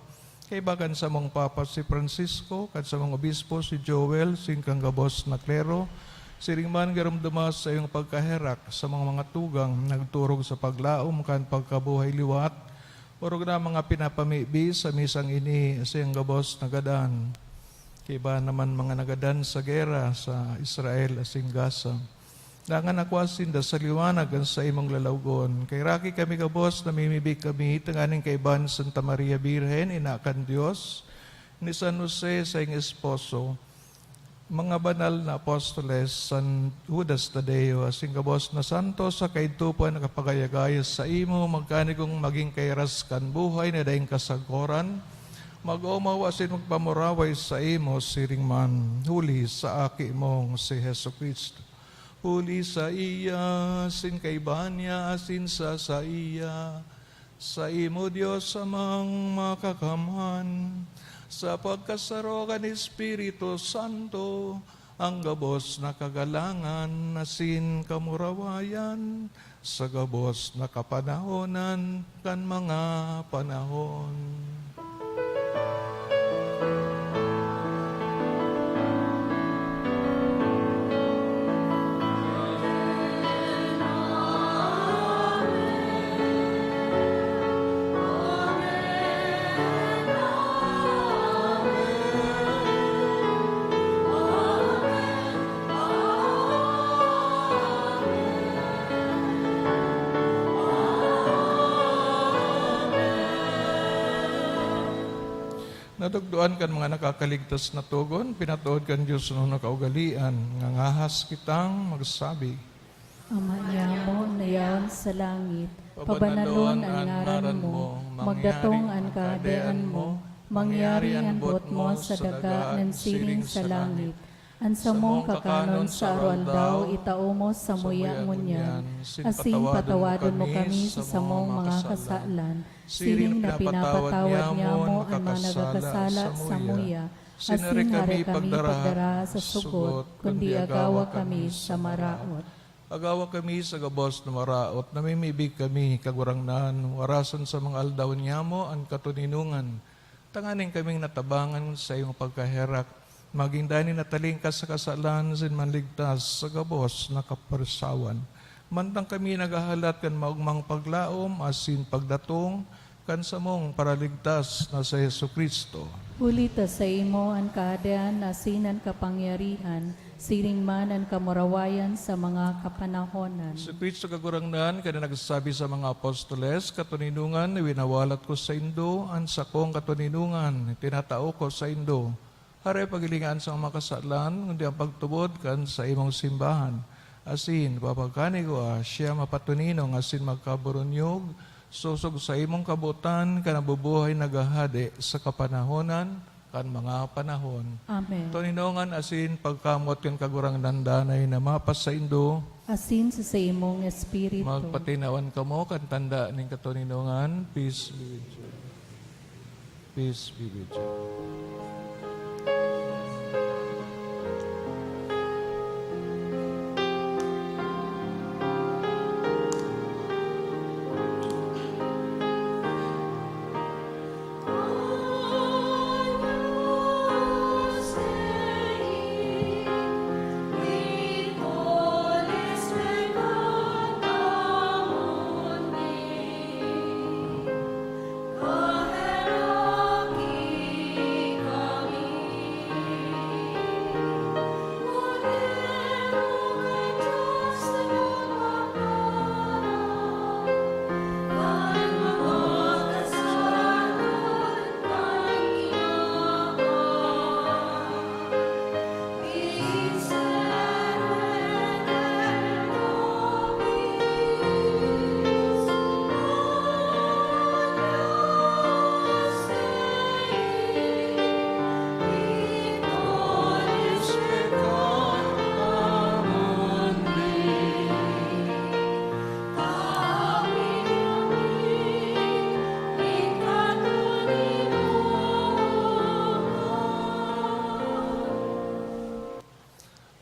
kaiba kan samong Papa si Francisco, kan samong Obispo si Joel, asin kan gabos na klero. Siring man, giromdoma sa iyong pagkaherak sa mga, mga tugang nagturog sa paglaom kan pagkabuhay liwat, orog na mga pinapamibi sa misang ini sa iyong gabos na gadan. Kaiba naman mga nagadan sa gera sa Israel asin Gaza. Dangan nakua sinda sa liwanag kan saimong lalawgon. Kaheraki kami gabos, namimibi kami tanganing kaiba ni Santa Maria Birhen, ina kan Dios, ni San Jose, saiyang esposo, mga banal na apostoles, San Judas Tadeo, asin gabos na santo sa kaidto pa nakapagayagaya saimo, magkanigong magin kairas kan buhay na daing kasagkoran, mag-omaw asin magpamuraway saimo siring man, huli sa Aki mong si Jesu-Cristo. Huli saiya, asin kaiba niya, asin sa saiya, saimo, Dios Amang Makakamhan, sa pagkasaro kan Espiritu Santo, ang gabos na kagalangan asin kamurawayan sa gabos na kapanahonan kan mga panahon. Natukdoan kan mga nakakaligtas na togon, pinatuod kan Dios na kaugalean, ngangahas kitang magsabi, Ama niamo na yaon sa langit, pabanalon an ngaran mo, magdatong an Kahadean mo, mangyari an boot mo sa daga nan siring sa langit. An samong kakanon sa aroaldaw itao mo samuya ngunyan, asin patawadon mo kami sa samong mga kasalan, siring na pinapatawad niamo an mga nagkakasala samuya, asin hare kami pagdara sa sugot, kundi agawa kami sa maraot. Agawa kami sa gabos na maraot, namimibi kami, Kagurangnan, warasan sa mga aldaw niamo an katoninongan, tanganing kaming natabangan sa imong pagkaherak, magin danay natalingkas sa kasalan asin manligtas sa gabos na kaparsawan. Mantang kami naghahalat kan maogmang paglaom asin pagdatong kan samong Paraligtas na si Jesu-Cristo. Huli ta saimo an Kahadean asin an kapangyarihan, siring man an kamurawayan sa mga kapanahonan. Si Cristo Kagurangnan, kan nagsabi sa mga apostoles, "Katoninongan winawalat ko saindo, an sakong katoninongan tinatao ko saindo." Hare paghilinga an samong mga kasalan, kundi an pagtubod kan saimong simbahan. Asin papagkani ko, ah, siya mapatoninong asin magkaburunyog, sosog saimong kabotan, kan nabubuhay naghahade sa kapanahonan kan mga panahon. Amen. Toninongan asin pagkamoot kan Kagurangnan danay na mapasaindo. Asin sa saimong espiritu. Magpatinawan kamo kan tanda nin katoninongan. Peace be with you. Peace be with you.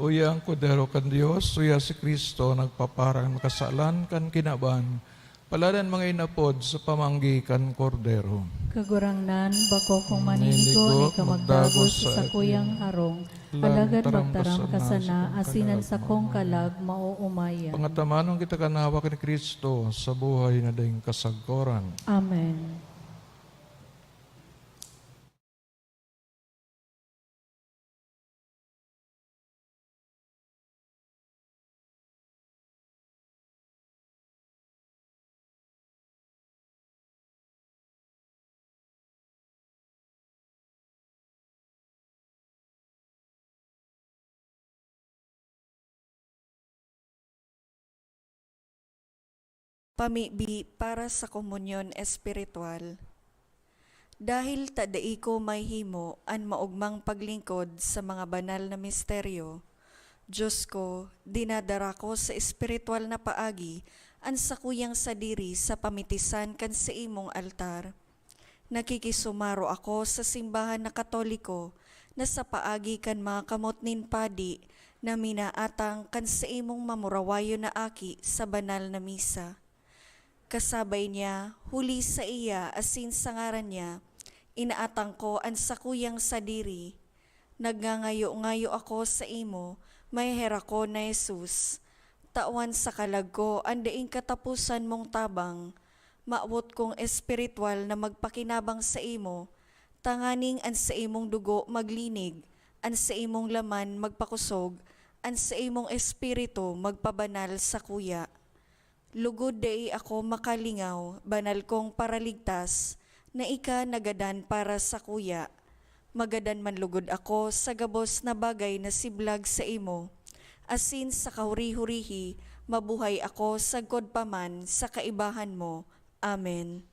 Uya an Kordero kan Dios, uya si Cristo, nagpaparang makasalan kan kinaban. Paladan mga inapod sa pamanggi kan Kordero. Kagurangnan, bako kong maninigo ni ka magdagos sa sakuyang harong, alagad magtaram ka sana, asin an sakong kalag maoomayan. Pangatamanon kita kan hawak ni Cristo sa buhay na daing kasagkoran. Amen. Pamibi para sa komunyon espiritual. Dahil ta dai ko mahihimo an maogmang paglingkod sa mga banal na misteryo, Diyos ko, dinadara ko sa espiritual na paagi an sakuyang sadiri sa pamitisan kan saimong altar. Nakikisumaro ako sa simbahan na Katoliko na sa paagi kan mga kamot nin padi na minaatang kan saimong mamurawayon na aki sa banal na misa. Kasabay niya, huli sa iya asin sa ngaran niya, inaatang ko an sakuyang sadiri. Nagngangayo-ngayo ako saimo, maheherak ko na Jesus. Tawan sa kalag ko an daing kataposan mong tabang. Mawot kong espiritual na magpakinabang saimo, tanganing an saimong dugo maglinig, an saimong laman magpakosog, an saimong espiritu magpabanal sakuya. Lugod dai ako makalingaw, banal kong Paraligtas, na ika nagadan para sakuya. Magadan man lugod ako sa gabos na bagay na siblag saimo, asin sa kahuri-hurihi, mabuhay ako sagkod pa man sa kaibahan mo. Amen.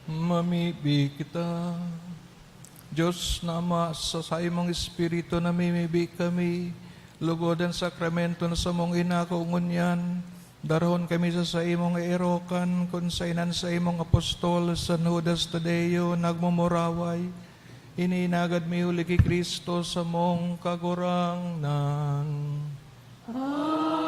Mamibi kita. Dios na Ama, sa saimong Espiritu namimibi kami, lugod an sakramento na samong inako ngunyan, darahon kami sa saimong erokan, kun saen an saimong apostol, San Judas Tadeo, nagmumuraway. Ini inagad mi huli ki Cristo, samong Kagurangnan. Amen.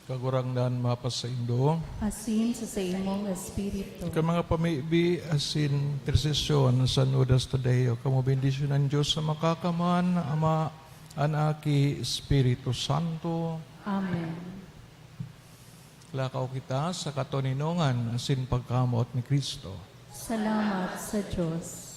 Kagurangnan mapasaindo. Asin sa saimong espiritu. Kan mga pamibi asin intersesyon ni San Judas Tadeo, kamo bendisyonan nin Dios na Makakamhan, Ama, an Aki, Espiritu Santo. Amen. Lakaw kita sa katoninongan asin pagkamoot ni Cristo. Salamat sa Dios.